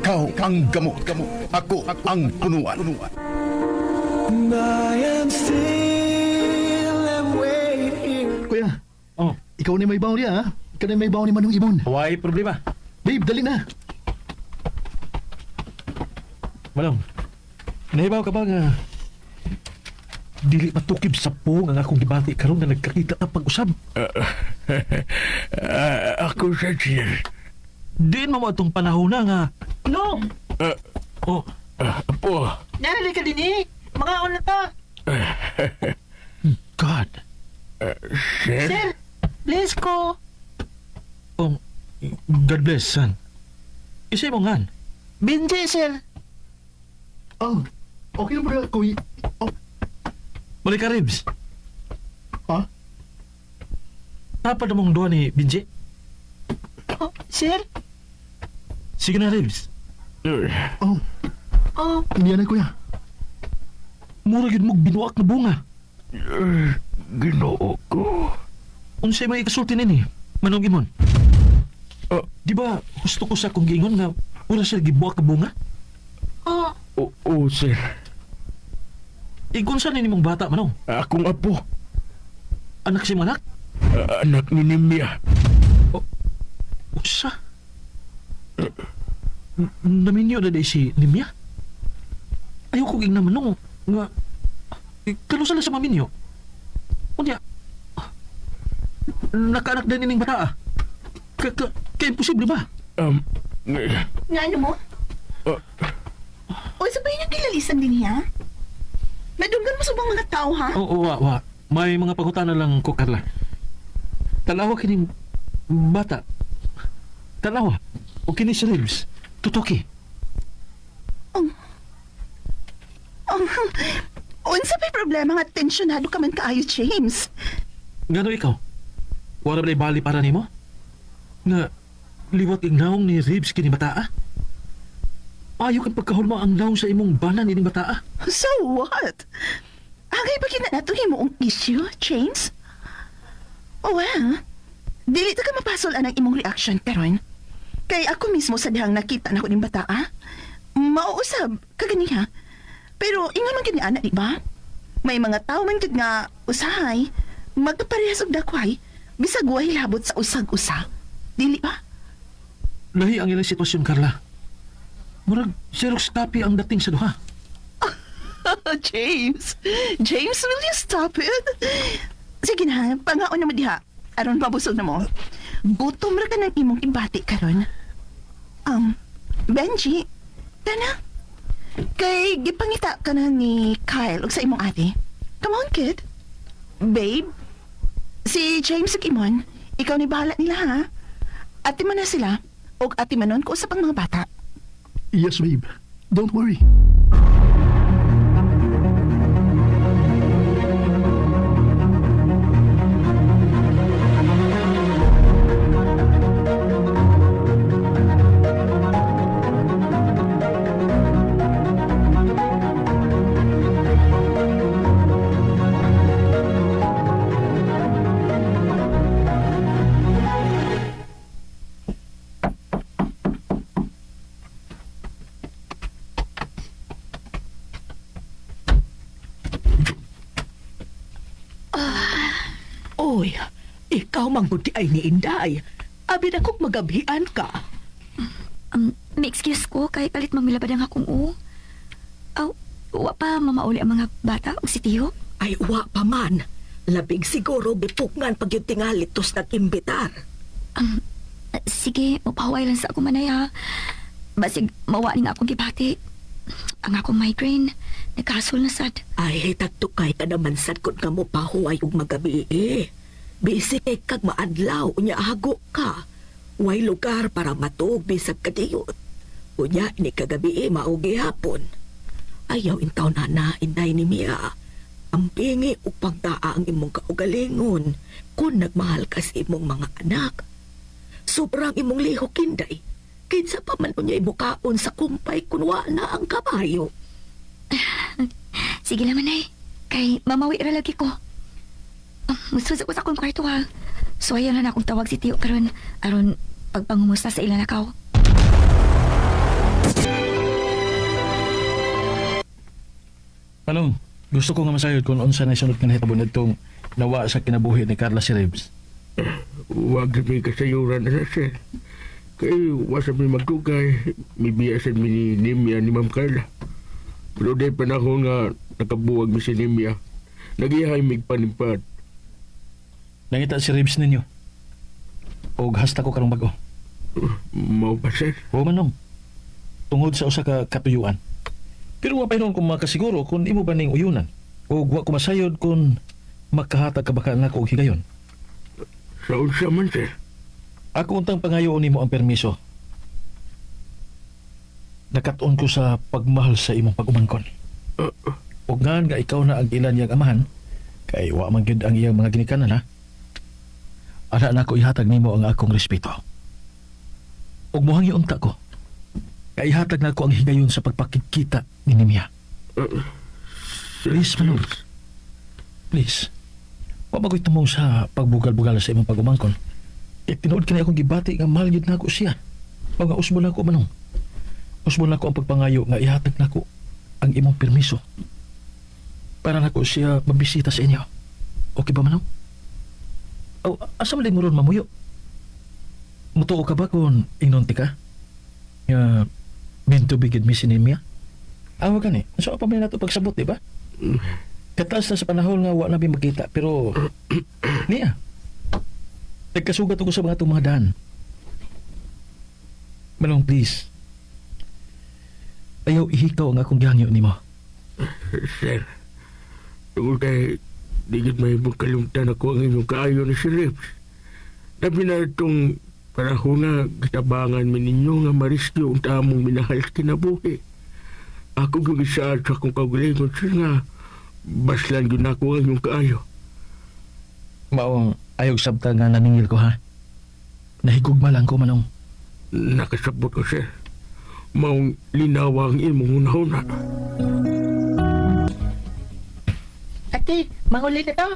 Ikaw ang gamot. Ako ang punuan. Kuya, Oh, ikaw ni may baon niya, ha? Ikaw ni may baon ni Manong Ibon. why problema? Babe, dali na. Manong, nahibaw ka ba nga dili matukib sa pong ang akong gibati karon nga nagkakita ta pag-usab? Ako sa sir. Diin mo mo itong panahon na nga. No! Oh, Apo. Narali ka din eh! Mga na ta! God. Sir? Sir! Bless ko! Oh, God bless, son. Isa mo ngan. Benji, sir! Oh, okay na ba, kuya? Oh, Balik ka, Ribs. ha? Tapad mong duha ni Binji. Oh, sir? Sige na, Ribs. Oh, Oh, niya na, kuya. Mura yun mong binuak na bunga. Ginoo ko. Unsay may ikasulti nini, Manong Imon? Oh. Di ba gusto ko sa akong giingon nga mura siya gibuak na bunga? oh, Oo, sir. Igon sa nini mong bata, Manong. Akong apo. Anak si anak? Anak ni Nimia. Usa. Naminyo na di si Nimya. Ayaw kong ingna manong nga kanusa lang sa maminyo. Unya, nakaanak din ining bata ah. Ka, ka, ka imposible ba? Um, Nga ano mo? Ah. O sabihin niyo kilalisan din niya? Nadunggan mo sa ubang mga tao, ha? Oo, wa, wa. May mga pangutana lang ko, Carla. Tanawa kining bata. Tanawa. O kini si Ribs. Tutuki. Oh, unsa may problema nga tensyonado ka man kaayo, James? Ngano ikaw? Wala ba bali para nimo? Nga liwat ignaong ni Ribs kini bataa? Ayaw kang pagkahulma ang naong sa imong banan ining bataa. So what? Angay ba kina nato himo ang issue, James? Oh well, dili ta ka mapasol anang imong reaction karon. Kay ako mismo sa dihang nakita na ko ning bataa. Mauusab kaganiha. Pero ingon man gid ni ana, di ba? May mga tao man gid nga usahay magkaparehas og dakway bisag way labot sa usag-usa. Dili ba? Lahi ang ilang sitwasyon, Carla. Murag Xerox copy ang dating sa duha. James! James, will you stop it? Sige na, pangaon na mo diha. Aron mabusog na mo. Gutom ra ka ng imong ibati karon. Benji, tana. Kay gipangita ka na ni Kyle ug sa imong ate. Come on, kid. Babe, si James ug Imon, ikaw ni bahala nila ha. Ate man na sila, ug ate manon ko usap ang mga bata. Yes, babe. Don't worry. Oy, ikaw manggudi ay ni Inday. Abi na kong magabhian ka. May excuse ko kay palit mangilabad ang akong u. Aw, wa pa mamauli ang mga bata o si Tiyo. Ay, wa pa man. Labing siguro gipugngan pag yung tingali tos nag-imbitar. Sige, mapahuway lang sa akong manay ha. Basig mawa ni nga akong gibati. Ang akong migraine, nagkasol na sad. Ay, tagtukay ka naman sad kun nga mo pahuway og magabi eh. Busy kay kag maadlaw, unya hago ka. Way lugar para matuog bisag kadiyot. Unya ni kagabi eh, mao gihapon. Ayaw intaw na na, inday ni Mia. Ang pingi ug pagtaa ang imong kaugalingon kung nagmahal ka sa imong mga anak. Sobrang imong lihok inday. Kinsa pa man unya ibukaon sa kumpay kun wa na ang kabayo. Sige lang manay, kay mamawi ra lagi ko. Musud ko sa akong kwarto ha. So ayaw na na akong tawag si Tiyo karon aron pagpangumusta sa ilang lakaw. Manong, gusto ko nga masayod kung unsa na sunod nga nahitabo nitong nawa sa kinabuhi ni Carla si Ribs. Wag mi kasayuran na sir. Kay wasa mi magtugay, mi biya sad mi ni Nimia ni Ma'am Carla. Pero di panahon nga nakabuwag mi si Nimia. Nagihay mig panimpat. Nangita si Ribs ninyo. Og hasta ko karong bag-o. Mao pa sir. O manong, tungod sa usa ka katuyuan. Pero wa pa hinuon kung makasiguro kung imo ba ning uyunan. O wa ko masayod kung makahatag ka baka nako og higayon. Sa unsa man sir. Ako untang pangayoon nimo ang permiso. Nakatuon ko sa pagmahal sa imong pag-umangkon. Ug ngan nga ikaw na ang ilan niyang amahan, kay wa man gyud ang iyang mga ginikanan ha. Ana nako ihatag nimo ang akong respeto. Ug muhangyo unta ko. Kay ihatag nako ang higayon sa pagpakigkita ni Nimia. Please, Manong. Please. Wa magoy tumong sa pagbugal-bugal sa imong pag-umangkon. Eh, tinuod kini akong gibati nga mahal gyud nako siya. Mao nga usbon nako manong. Usbon nako ang pagpangayo nga ihatag nako ang imong permiso. Para nako siya mabisita sa inyo. Okay ba manong? Aw, asa man din mo ron mamuyo? Mutuo ka ba kung ingnon ka? Nga meant to be gid mi si Nemia? Awa gani. So pa man nato pagsabot, di ba? Kataas na sa panahon nga wa na mi magkita pero niya. Nagkasugat ako sa mga itong mga daan. Manong, please. Ayaw ihikaw ang akong gihangyo nimo. Sir, tungod kay di gid may kalimtan ako ang inyong kaayo ni si Lips. Labi na itong panahon nga gitabangan mi ninyo nga mariskyo ang tamong minahal sa kinabuhi. Ako gyud gisaad sa akong kaugalingon sir nga baslan gyud nako ang inyong kaayo. Maong ayaw sabta nga naningil ko ha. Nahigugma lang ko manong. Nakasabot ko sir. Maong linawa ang imong hunahuna. Ate, manguli na to.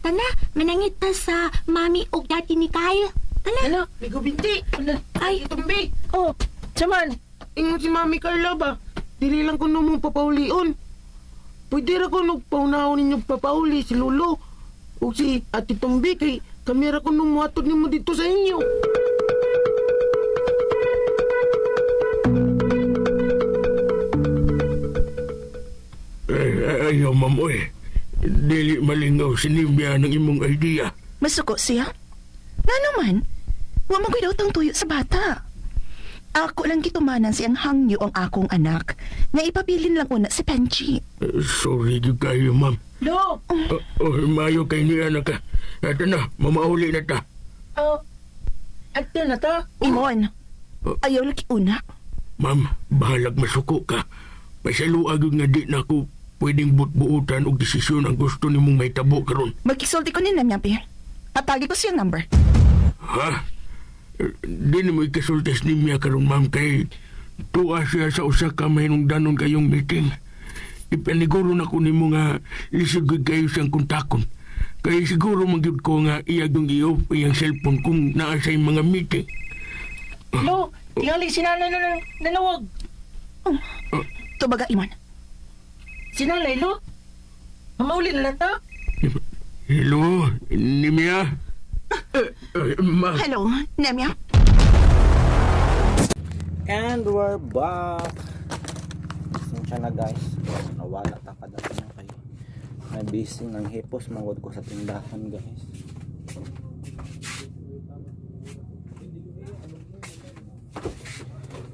Tana, manangit ta sa mami og daddy ni Kyle. Tana. Ano? Bigo binti. Ano? Ay. Tumbi. Oh, saman. Ingon si Mami Carla ba? Dili lang ko mong papaulion. Pwede ra ko nagpaunahon ninyo papauli si Lolo. O si Ate Tumbi kay kami ra ko nung muhatod nimo dito sa inyo. Eh, ayaw ma'am oy. Dili malingaw si Nimia ng imong idea. Masuko siya? Nga naman, wa man ko'y daw tuyo sa bata. Ako lang gitumanan siyang hangyo ang akong anak. Nga ipabilin lang una si Penchi. Eh, sorry gyud kayo ma'am. Lo. Oh, oh, mayo kay niya na ka. Ito na, mamauli na ta. Oh. Ate na to. Imon, ayaw lagi una. Ma'am, bahalag masuko ka. Pasaluag nga di na ako pwedeng butbuutan og desisyon ang gusto nimong mahitabo karon. Magkisulti ko ni Namyapi. Atagi ko siyang number. Ha? Eh, di na mo ikasultas ni Mia karon ma'am kay tuwa siya sa usa ka mahinungdanon kayong meeting. Ipaniguro na ko nimo nga lisod gyud kayo siyang kontakon. Kay siguro man gyud ko nga iya gyung i-off iyang cellphone kung naa sa mga meeting. Lo, tingali si nanay na nanawag. Tubaga, Imon. Si nanay, lo. Mamauli na lang to. Hello, Nimia? Eh, eh, ma, Hello, Nemya. And we're back. Pasensya na guys. Nawala ta kada na kayo. Na busy ng hipos mangod ko sa tindahan guys.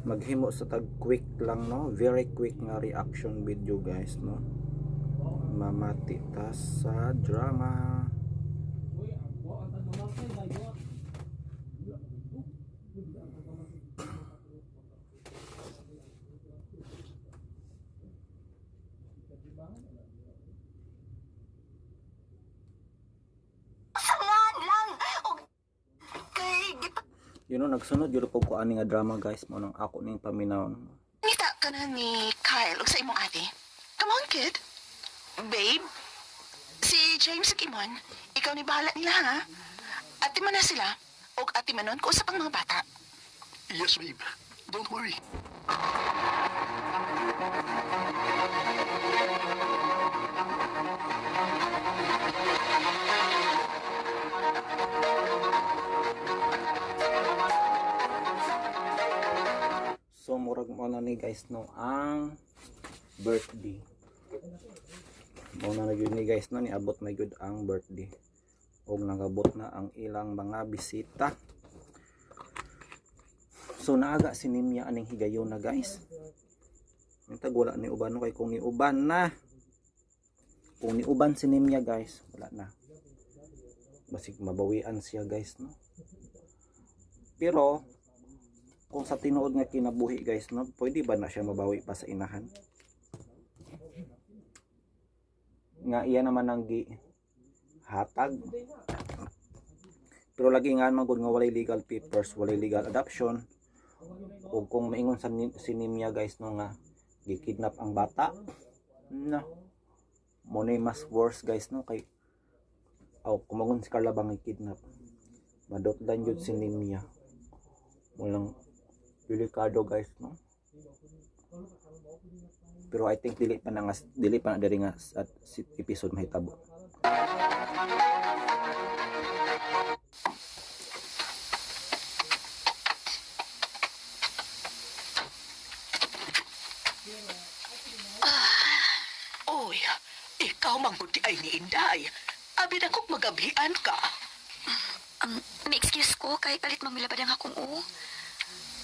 Maghimo sa tag quick lang no, very quick nga reaction video guys no. Mamati ta sa drama. Sangan lang! Og kay You know, nagsunod yun po ko ani nga drama guys mo nang ako ning paminaw. Ngita ka na ni Kyle og sa imong ate. Come on, kid. Babe, si James ug Imon, ikaw ni bahala nila ha. Ate man na sila, og ate manon ko usap ang mga bata. Yes, babe. Don't worry. Murag mo na ni, guys, no, ang birthday. Mao na na gyud ni, guys, no, niabot na gyud ang birthday. Og nagabot na ang ilang mga bisita. So naaga si Nimya aning higayon na, guys. Mintag wala ni uban, no, kay kung niuban na, kung niuban si Nimya, guys, wala na. Basig mabawian siya, guys, no. Pero kung sa tinuod nga kinabuhi, guys, no, pwede ba na siya mabawi pa sa inahan? Nga iya naman ang gi hatag. Pero lagi nga man gud nga walay legal papers, walay legal adoption. O kung maingon sa si Nimya, guys, no, nga gikidnap ang bata, no. Mo na mas worse, guys, no, kay aw kumangon si Carla bang kidnap, madotdan jud si Nimya. Walang delikado, guys, no. Pero I think dili pa na diri nga at si episode mahitabo. Oy, ikaw mangguti ay ni Inday. Abi na kong magabian ka. May excuse ko kay kalit mamilabad ang akong uo.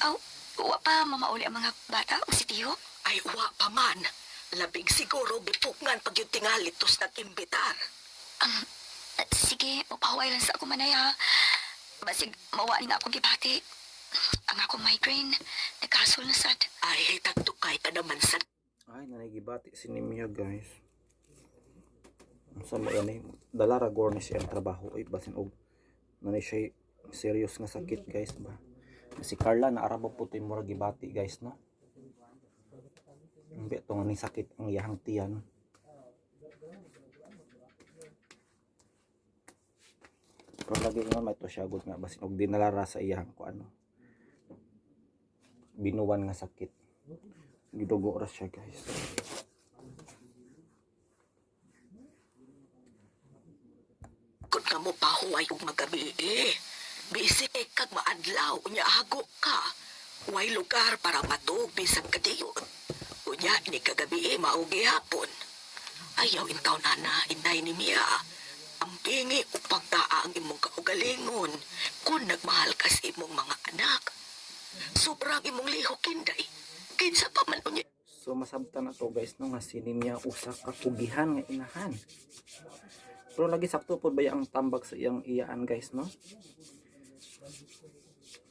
Aw, wa pa mamauli ang mga bata o si Tiyo. Ay, wa pa man. Labing siguro gipugngan pag yung tingali tos nag-imbitar. Sige, mapahuway lang sa ako manay ha. Basig, mawa ni na akong gibati. Ang akong migraine, nagkasol na sad. Ay, tagtukay ka naman sa Ay, nanigibati si Nimya, guys. Unsa mo yan eh, dala ra gor ni siya ang trabaho ay basin og nanay siya serious nga sakit, guys, ba. Si Carla na arabo po to'y murag gibati, guys, no. Hindi to nga ni sakit ang iyahang tiyan. Pero lagi nga may to siya gud nga basin og dinala ra sa iyahang ko ano. Binuwan nga sakit. Gidugo ra siya, guys. Kung nga mo pahuway og magabi eh. Busy kag maadlaw, unya hago ka. Way lugar para matug bisag kadiyon. Unya ni kagabi eh, mao gihapon. Ayaw intaw nana, Inday ni Mia. Ang pingi o pagtaa ang imong kaugalingon kung nagmahal ka sa imong mga anak. Sobrang imong lihok, Inday. Kinsa pa man unya So masabtan na to, guys, no, nga si Nimya usa ka kugihan nga inahan. Pero lagi sakto po ba ang tambag sa iyang iyaan, guys, no?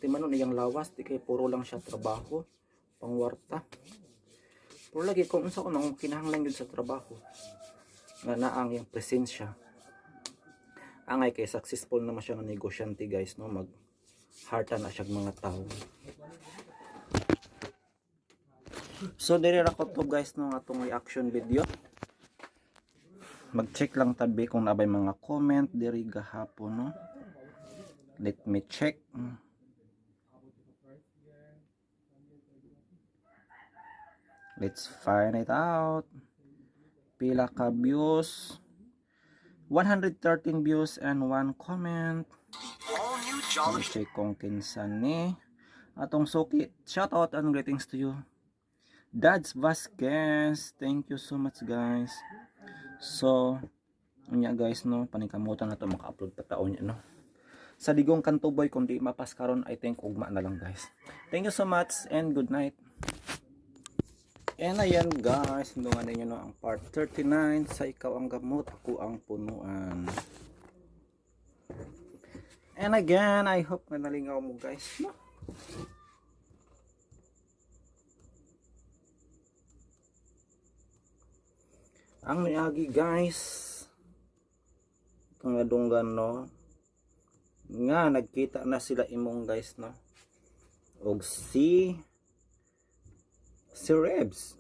Ti man nun iyang lawas di kay puro lang siya trabaho, pangwarta. Pero lagi kung unsa ko nang kinahanglan gyud sa trabaho nga naa ang iyang presensya. Angay kay successful naman siya nga negosyante, guys, no, mag harta na siya mga tao. So diri ra ko to, guys, no, atong reaction video. Mag-check lang tabi kung nabay mga comment diri gahapon, no. Let me check. Let's find it out. Pila ka views? 113 views and 1 comment. Let me check kung kinsa ni atong suki. Shout out and greetings to you. Dads Vasquez, thank you so much, guys. So, unya, guys, no, paningkamutan na to maka-upload pa taon niya, no. Sa Digong Kantuboy, kung di mapas karon, I think ugma na lang, guys. Thank you so much and good night. And ayan, guys, sundungan ninyo, no, ang part 39 sa Ikaw ang Gamot, Ako ang Punuan. And again, I hope na nalingaw mo, guys, no. Ang niagi, guys, itong nadunggan, no, nga nagkita na sila imong, guys, no, og si Rebs,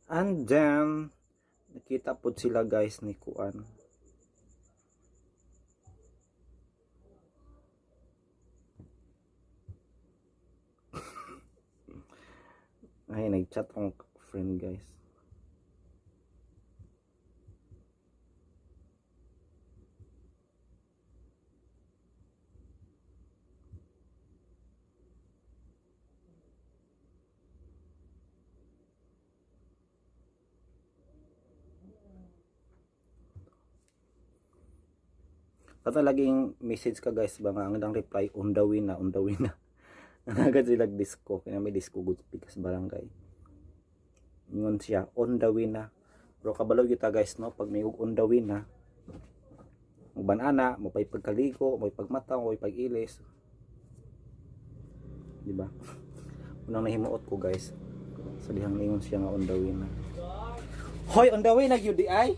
and then nakita pod sila, guys, ni Kuan. Ay, nag-chat akong friend, guys. Tata laging message ka guys ba nga ang ilang reply on the way na, on the way na. Nagad sila disco, kaya may disco good pikas barangay. Ingon siya on the way na. Pero kabalo gyud ta guys no, pag may on the way na, uban ana, mo pa'y pagkaligo, mo pagmata, mo pag-ilis. Di ba? Unang nahimuot ko guys. Sa dihang ningon siya nga on the way na. Hoy, on the way na gyud di ay.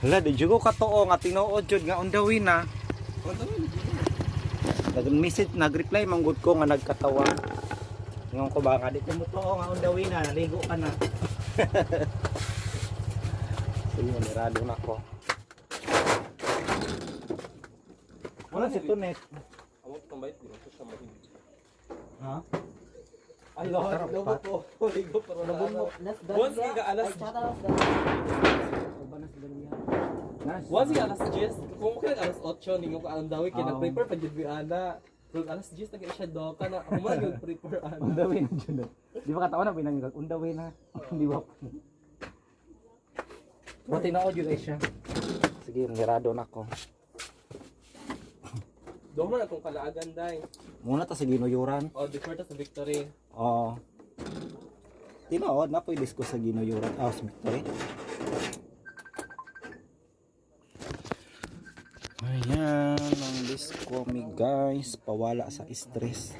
Hala, di jud ko katuo nga tinuod jud nga on the way na. Nag-message, nag-reply man gud ko nga nagkatawa. Ingon ko ba nga di ko mo tuo nga on the way na, naligo ka na. Sige, nirado na ko. Wala si Tunet. Amo tambay dito siya mahilig. Ha? Ay, lobo to. Ligo pero na. Once ka alas. Once ka alas 10, kung kailan alas 8 ningo ka ang dawi kay nag-prepare pa jud mi ana. Pero alas 10 na siya do kana ako man gyud prepare ana. On the way na jud. Di ba katawa na pinang on the way na. Di ba? Pero tinuod jud ay siya. Sige, nirado na ko. Do man atong kalaagan day. Muna ta sa Ginuyuran. Oh, before ta sa victory. Oo. Tinuod na po disco sa Ginuyuran. Ah, sa Victory. Ayan, ang disco mi guys. Pawala sa stress.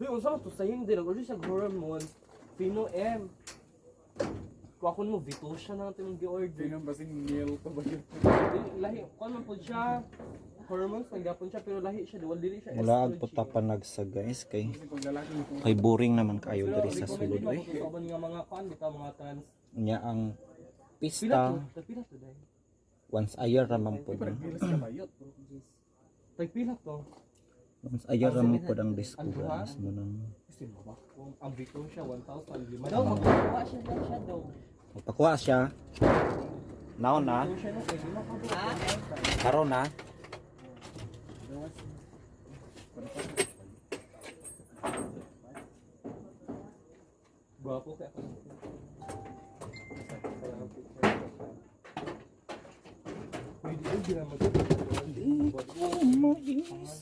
Huy, unsa man to sayang din nag-order siya hormones. Pino M. Kung ako mo vito siya na natin yung gi-order. Pino basing meal pa ba yun? Lahi, kuan man po siya. Hormones man gapon siya pero lahi siya, wala dili siya. Mula po ta panagsa guys kay kay boring naman kayo diri sa sulod eh. eh. Sa uban nga mga kuan bitaw mga trans. Nya ang Pila pista to? Pila to day. once a year ra man pod. Tag pila to. Once a year ra man pod ang disco guys mo nang Ang vito siya 1,000 lima. Daw magkuha siya daw siya daw. Magpakuha siya. Now na. Vito siya no kay lima ka ba? Karon na. Gwapo kay ako. Di ko mais.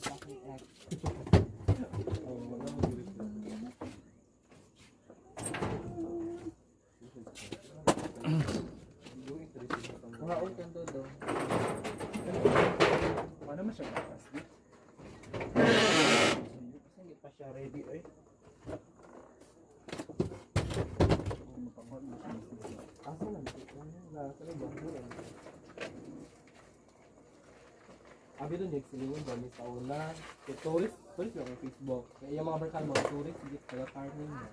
Paano man siya gatas? Hindi pa siya ready eh. Asa lang ito? Abi doon nagsilingon ba sa una. Kay tourist, tourist lang ang Facebook. Kaya yung mga barkada mga tourist, sige taga Carmen na.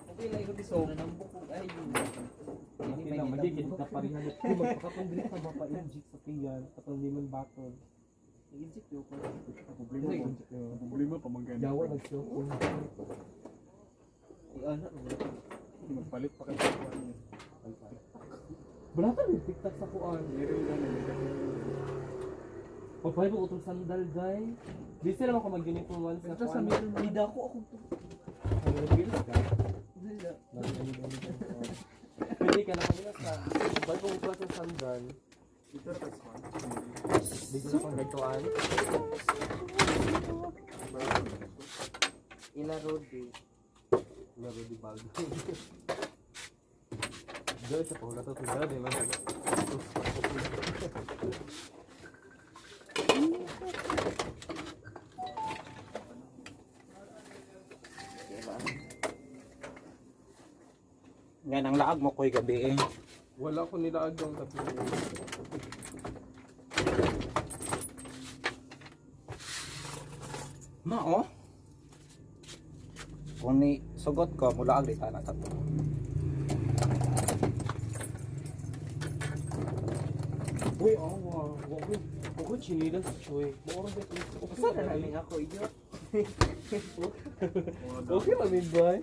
Okay lang ikaw so. Nanambok ko ay. Okay lang, magiging na parihan. Kung magpakatong sa ba pa-inject sa tiyan, katong lemon bottle. Inject yo ko. Problema problema pa man gani. Yawa nag-cellphone. Ay ana wala. Magpalit pa kayo sa kuwan niya. Wala ka rin TikTok sa kuan. Meron na nagkakaroon. Pagpahay ko itong sandal, guy. Di sila ako mag-uniform once na Ito sa kuan. middle man. Hindi ako ako to. Ang nag ka? Pwede ka na kanina sa... Pagpahay ko ito sa sandal. Dito ra tas kuwan. Dito na pang gagawaan. Ila road eh. Laro di bago. Diyo sa pahula to tuga di man. Nga nang laag mo koy gabi eh. Wala ko nilaag yung gabi. Ma oh. Kung ni sugot ko mulaag di sana tato. Uy, awa. Wa ko. Wa ko chinilas choy. Mo oras ba ito? Usa na lang ako iyo. Okay lang min boy.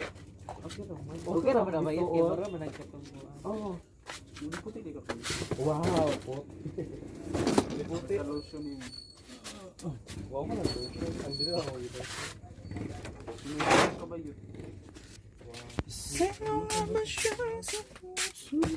Okay ra man. Okay ra man ba kay mura man nagkatumbuan. Oh. Wow, pot. Libuti. Sa lotion yun. Wow ka na lotion. Ang dili ako dito. Sinusunod ka ba yun? Sino nga ba siya sa puso ko?